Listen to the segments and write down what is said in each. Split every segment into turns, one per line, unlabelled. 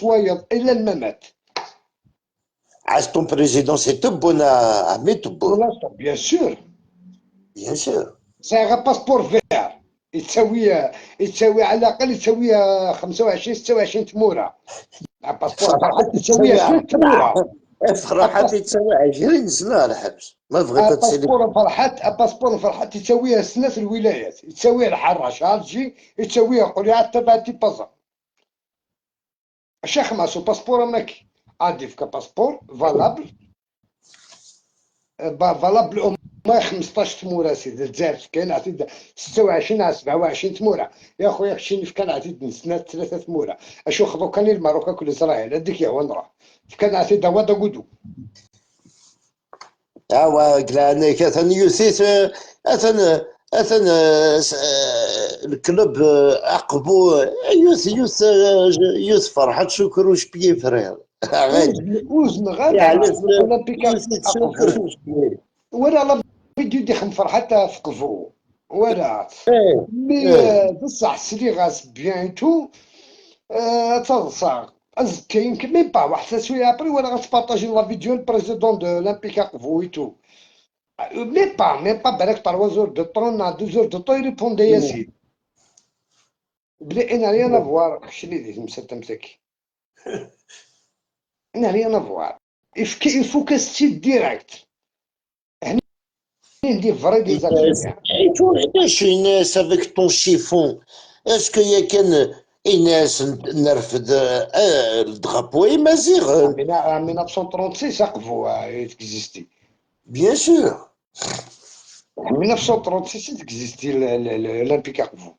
سوايض الى الممات.
عاش ton président, c'est تبون عمي تبون.
bien sûr.
bien sûr.
c'est passeport vert يتساوي على الاقل يتساوي 25 26 تموره. passeport فرحات تساوي 20 تموره.
فرحات يتساوي 20 سنة الحبس ما بغيت تسالي.
passeport فرحات، passeport فرحات يتساوي سنة في الولايات، يتساوي الحراش الجي، يتساوي قريعه تبع تيبازا. الشيخ ماسو passeport ماكي عندي في passeport valable valable ما 15 تموره سيدي الجزائر كاين عطيت 26 على 27 تموره يا خويا. كشيني في كان عطيت نسنة 3 تموره اشو خذو كان الماروكا كل اسرائيل هذيك يا ونروح كان عطيت دوا قدو.
اوا قلنا كثن يوثيث اثن اثن ال club اقبو يوث يوث يوث فرحات شكر بيي frère.
وزن غير ولا لا فيديو دي خم فرحات في قفو ولا mais بصح سلي غاس bien tout تنصا كاين même pas واحد سويه après ولا غتبارطاجي la vidéo ال président de l'Olympique اقفو et tout même pas بالك 3 heures de temps 2 heures de temps يريبوندي ياسين بلي انا rien à voir. شنو اللي تمسك انا rien à voir. il faut que c'est direct des vrais des
actionnaires. علاش الناس avec ton chiffon est-ce que يا كان الناس نرفد ال drapeau امازيغ؟
1936 اقفو existait.
bien sûr.
1936 existait l'Olympique اقفو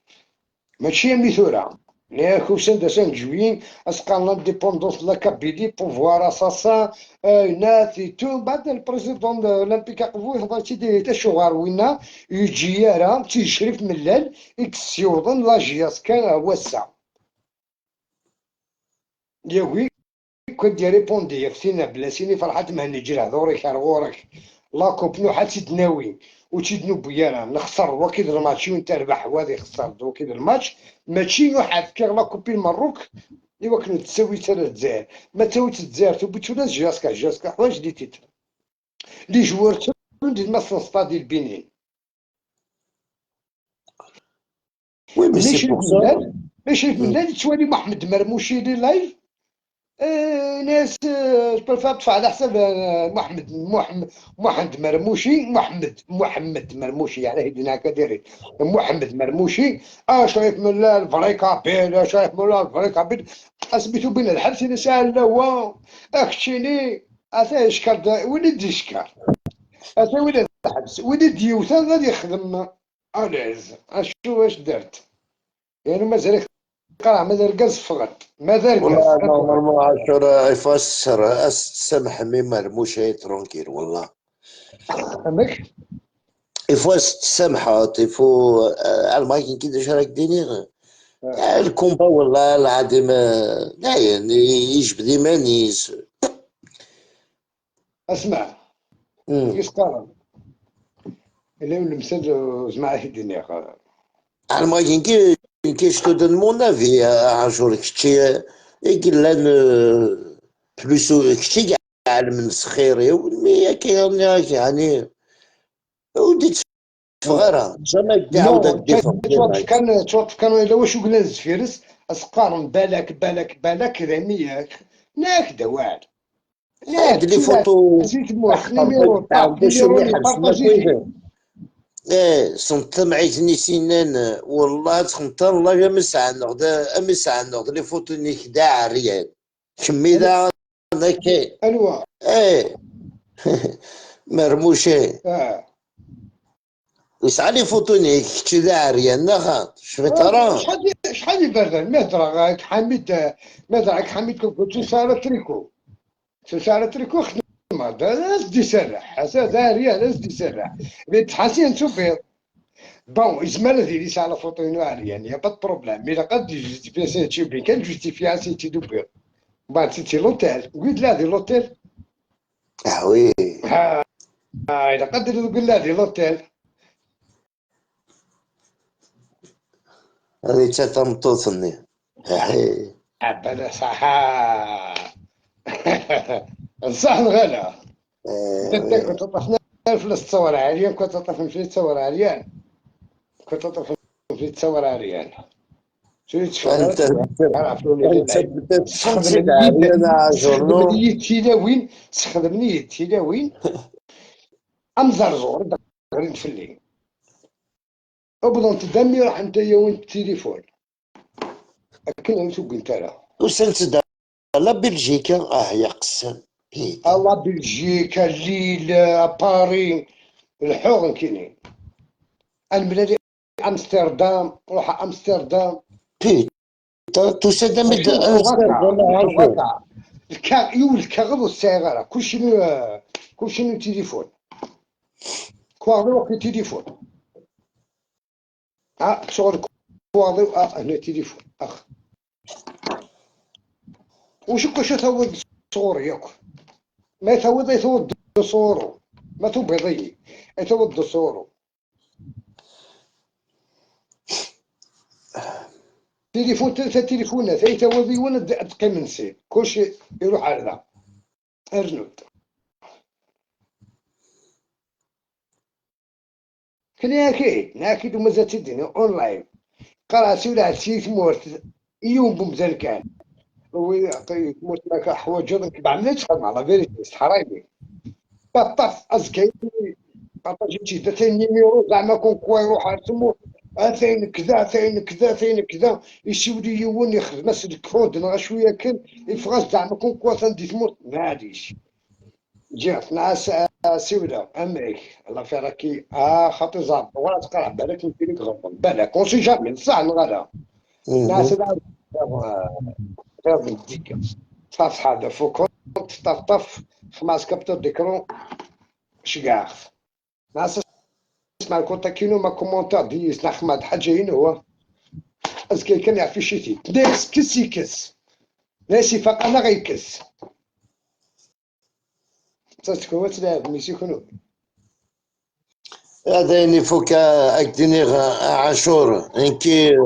ماشي ميثورا ياك وسان 5 juillet اسقى l'indépendance la Kabylie pouvoir assassin نات tout. بعد ال président l'Olympique اقفو يهضر تيدير تا شغار وينا يجي يارا تيشري في ملال اكسيوضن la JSK وسع ياوي كنت ريبوندي يفتينا بلا سيني فرحات مهني جرا دوري كارغورك la coupe نو حتى تناوي وتيدنو بيانا نخسر وكيد الماتش وانت ربح وهذا يخسر وكيد الماتش ماشي واحد كي la coupe المروك ايوا كنت تساوي حتى الجزائر ما تساويش الجزائر تبي ولا JSK JSK حوايج les titres les joueurs تندي مثلا ستادي البنين.
oui mais c'est pour ça.
ماشي من توالي محمد مرموشي les lives ناس préfère على حساب محمد محمد محمد مرموشي محمد مرموشي على هيدنا هكا دايرين محمد مرموشي شايف من ال vrai kabyle شايف من ال vrai kabyle اثبتوا بين الحبس اذا سال هو اكشيني اثا يشكر وليد يشكر اثا ولد الحبس وليد يوثا غادي يخدم à l'aise اشو واش درت يعني مازال قرا مازال كاز فقط مازال.
والله normalement عاشور يفسر سمح mais مرموش tranquille والله.
فهمك
il faut تسامح il faut على ما كي راك ديني ال combat والله العظيم لا يعني يجبد مانيس.
اسمع كيش قال اللي المثال زعما الدنيا
على ما كي كي je donne mon avis عاشور كشتي يقلان plus كشتي كاع من سخيري mais كاين يعني وديت فغرة jamais تعاود.
كان توقف كان الا واش قلنا زفيرس اسقارن بالك بالك بالك رميك ناك دوال.
هاد les photos. ايه صنت معيتني سنان والله تخنت الله يا مسع نغد مسع نغد les photos نيك داع ريال كمي دا نكي
الوا
ايه مرموشي ويسعى les photos نيك كي داع ريال نخا شفت راه
شحال يبردن ما درا حميد ما درا حميد كنت سارة تريكو سارة تريكو خدمة دي سرح هذا ريال دي سرح تحسين تشوفي bon إزمال ديالي على فوطو يعني y a pas problème mais قد justifier سي تشوفي كان justifier سي تي دوبير بعد c'était l'hôtel قلت لا دي l'hôtel.
اه oui
الا قدر تقول لا دي l'hôtel.
هذه تمطوطني.
بلا صح صح الغلا. انت كنت تطفنا في التصور عريان، كنت تطفن في التصور عريان، كنت تطفن في التصور عريان.
انت
تخدم تيلاوين، تخدمني تيلاوين امزرزور غير في الليل ابضن تدمي راح انت وين التليفون اكل نسوق انت راه
وسنت لا بلجيكا. يا قسم
الله، بلجيكا، ليل، باري، الحوغ كاينين الملالي، امستردام، روح امستردام.
بيتا تسدم.
الكاغ الكاغذ والسيارة كلشي كلشي تليفون كواغذ وقت تليفون شغل كواغذ هنا تليفون اخ وشو كشو ثوّد صور ياك ما يثوّد يثوّد صورو ما تبيضي يثوّد صورو تليفون ثلاثة تليفونات يثوّد وانا تقيم نسي كلشي يروح على ذا ارنود كنا اكيد ناكيد ومازال تديني اونلاين قراتي ولا عسيت مورت يوم بمزال كان هو يعطي موت لك حوايج بعمل تخدم على فيريتي صحرايبي بطاف ازكي بارطاجيتي ثلاثين نيميرو زعما كون كوا يروح تمو ثاين كذا ثاين كذا ثاين كذا يسولي يون يخدم الكود نغا شوية كان يفغاس زعما كون كوا ثاندي تموت معليش جات ناس سيولا امريك الله في راكي خاطر زعما ولا تقرا بالك ندير لك غلط بالك اون سي جامي صح نغالا ناس غير ديك طاف هذا فوق طاف طاف خمس كابتور ديكرون شقاخ ناس اسمع الكونتاكينو ما كومونتار ديس نخمد حاجة هو اسكي كان يعرف شيتي ناس كس يكس ناس يفاق انا غيكس تسكو تلعب ميسي كنو
هذا يعني فوكا اكديني عاشور انكي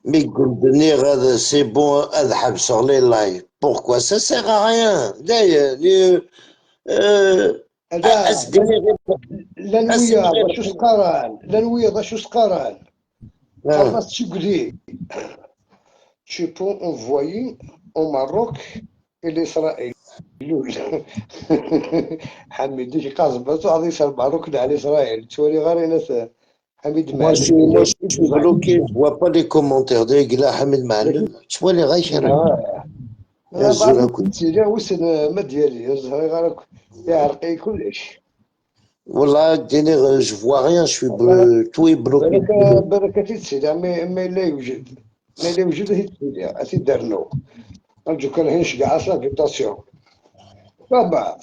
مي قلت هذا سي بون اذهب sur les lives. Pourquoi ça sert à rien؟ d'ailleurs
لا نويا شو سقران لا نويا شو سقران خلاص تقولي tu peux envoyer au Maroc et l'Israël. حميد ديك قاصبته غادي يصير الماروك على اسرائيل تولي غير ناس حميد
معلم. Moi je suis bloqué, je vois pas les commentaires de لا حميد معلم تولي غير شرا
يا زولا كنت لا وسن ما ديالي زهري غير يعرقي كلش
والله ديني je vois rien, je suis tout est bloqué.
بركة تسيلا مي لا يوجد ما لا يوجد تسيلا اتي دارنو ارجو كان هنش كاع اصلا فيتاسيون بابا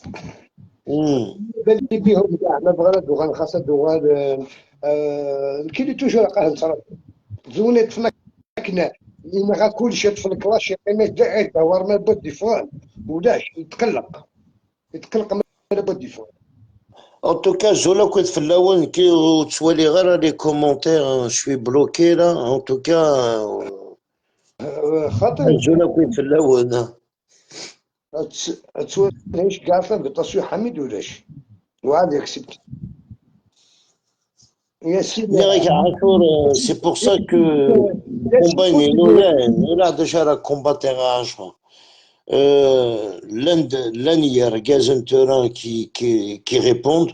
بان لي بيهم كاع ما بغا دوغان خاصها دوغان كاين توجور قاه نصرف زوني طفنا كنا لان كلشي طفل كلاش ما داعي دور ما بود ديفون ولاش يتقلق يتقلق ما بود ديفون.
En tout cas, زولا كنت في الاول كي تسوالي غير les commentaires je suis bloqué là. En tout cas
خاطر
زولا كنت في الاول
تسواليش كاع فيتاسيون حميد ولاش وعاد يكسبت
C'est pour ça que combat il a déjà combattu عاشور. L'un il y a terrain qui répondent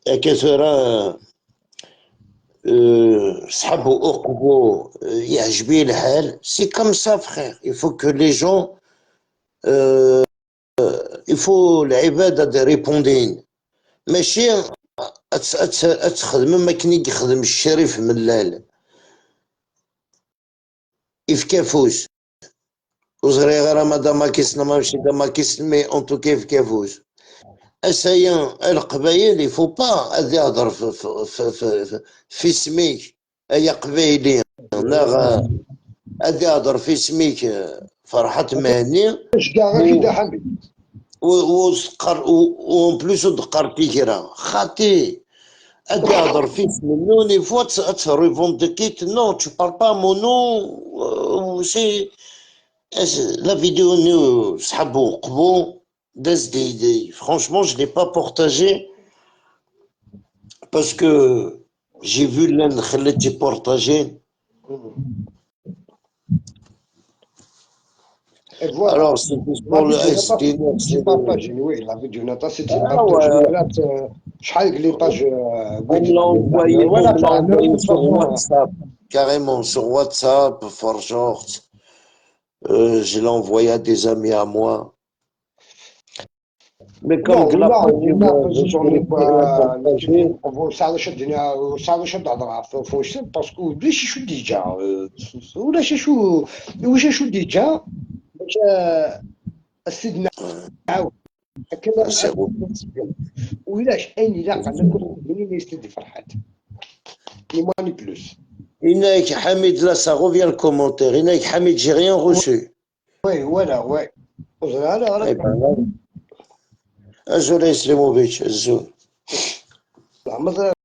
كثرة صحابو أقبو يعجبي الحال. C'est comme ça frère, il faut que les gens il faut العبادة répondre ماشي تخدم ما كان يخدم الشريف ملال يفكافوس وزري غير مادام كيسنا ماشي داما كيس mais en tout cas يفكافوس اسايا القبايل il faut pas هذا يهضر في, في, في, في, في سميك ايا قبايلي هذا يهضر في سميك فرحات مهني
اش كاع غير كي حميد
وسقر en plus دقر تيكرا خاطي هذا يهضر في منو il faut te revendiquer non tu parles pas mon nom. C'est la vidéo nous صحابو قبو داز des, franchement, je l'ai pas partagé parce que j'ai vu l'un خليتي partager.
Et voilà.
Alors, c'est juste
La
pour le
vidéo n'a pas
SD.
c'est partagé, oui, la vidéo n'a pas c'était
Ah
partagé.
ouais.
Là, شحال les pages
On me l'a envoyé, on
voilà,
me l'a
de
envoyé
toute
sur
façon,
WhatsApp, carrément sur WhatsApp, Forgeort. Je l'ai envoyé à des amis à moi. Mais comme
Non,
que la
là,
page,
on a
je
on
ne
n'est
l'ai pas
pas
partagé.
ساعة شدنا ساعة شد هضرة فوش parce que ولاش شو déjà ولاش شو واش شو déjà باش السيد نعاود
Ah, c'est bon.
ولاش اين لا قال منين يستدي فرحات ni moins ni plus.
Inaik Hamid, là, ça revient le commentaire. Inaik Hamid, j'ai rien reçu.
Oui, voilà, ouais.
Eh ben, là, Azul Islimovic, Azul.
ما